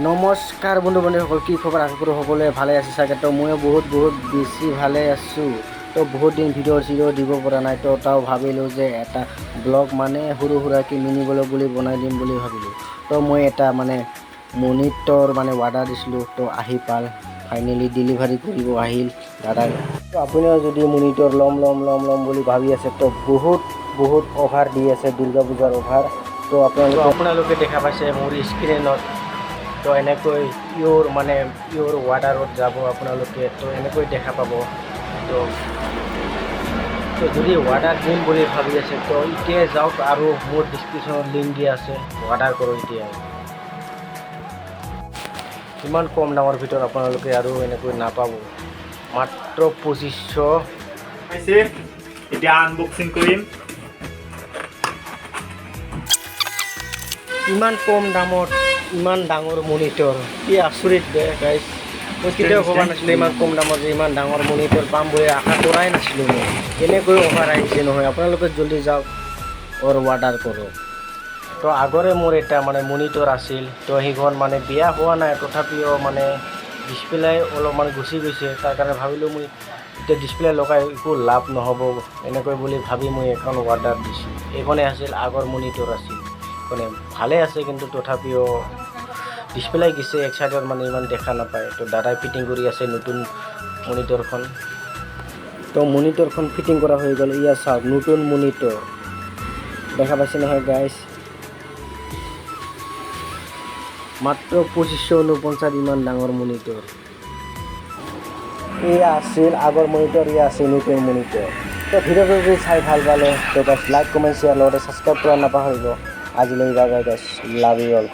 নমস্কাৰ বন্ধু বান্ধৱীসকল, কি খবৰ? আশা কৰোঁ সকলোৱে ভালে আছে চাগে। তো ময়ো বহুত বহুত বেছি ভালে আছোঁ। তো বহুত দিন ভিডিঅ' চিডিঅ' দিব পৰা নাই। তো তাও ভাবিলোঁ যে এটা ব্লগ মানে সৰু সুৰাকৈ মিনি ব্লগ বুলি বনাই দিম বুলি ভাবিলোঁ। তো মই এটা মানে মনিটৰ মানে অৰ্ডাৰ দিছিলোঁ, তো আহি পাল, ফাইনেলি ডেলিভাৰী কৰিব আহিল দাদাই। তো আপুনিও যদি মনিটৰ ল'ম ল'ম ল'ম ল'ম বুলি ভাবি আছে, তো বহুত বহুত অফাৰ দি আছে, দুৰ্গা পূজাৰ অফাৰ। তো আপোনালোকে দেখা পাইছে মোৰ স্ক্ৰীণত। তো এনেকৈ ইয়ৰ মানে ইয়ৰ অৰ্ডাৰত যাব আপোনালোকে, তো এনেকৈ দেখা পাব। তো তো যদি অৰ্ডাৰ দিম বুলি ভাবি আছে, তো এতিয়াই যাওক আৰু মোৰ ডিছক্ৰিপশ্যনত লিংক দিয়া আছে, অৰ্ডাৰ কৰক এতিয়াই। ইমান কম দামৰ ভিতৰত আপোনালোকে আৰু এনেকৈ নাপাব, মাত্ৰ 2500। হৈছে, এতিয়া আনবক্সিং কৰিম। ইমান কম দামত ইমান ডাঙৰ মনিটৰ, কি আচৰিত দে গাইজ! মই কেতিয়াও ভবা নাছিলোঁ ইমান কম দামত যে ইমান ডাঙৰ মনিটৰ পাম বুলি, আশা কৰাই নাছিলোঁ মই। এনেকৈ অফাৰ আহিছে নহয়, আপোনালোকে জল্দি যাওক আৰু অৰ্ডাৰ কৰক। তো আগৰে মোৰ এটা মানে মনিটৰ আছিল, তো সেইখন মানে বেয়া হোৱা নাই, তথাপিও মানে ডিছপ্লে অলপমান গুচি গৈছে। তাৰ কাৰণে ভাবিলোঁ মই এতিয়া ডিছপ্লে লগাই একো লাভ নহ'ব, এনেকৈ বুলি ভাবি মই এখন অৰ্ডাৰ দিছোঁ। এইখনে আছিল, আগৰ মনিটৰ আছিল, মানে ভালে আছে, কিন্তু তথাপিও ডিছপ্লে গৈছে এক চাইডৰ, মানে ইমান দেখা নাপায়। তো দাদাই ফিটিং কৰি আছে নতুন মনিটৰখন। তো মনিটৰখন ফিটিং কৰা হৈ গ'ল। ইয়াত চাওক, নতুন মনিটৰ দেখা পাইছে নহয় গাইজ? মাত্ৰ 2549, ইমান ডাঙৰ মনিটৰ। এয়া আছিল আগৰ মনিটৰ, এয়া আছিল নতুন মনিটৰ। তো ভিডিঅ'টো যদি চাই ভাল পালে, তো গাইজ লাইক, কমেণ্ট, শ্বেয়াৰ, লগতে ছাবস্ক্ৰাইব কৰা নাপাহৰিব। আজিলৈ bye bye guys, love you all.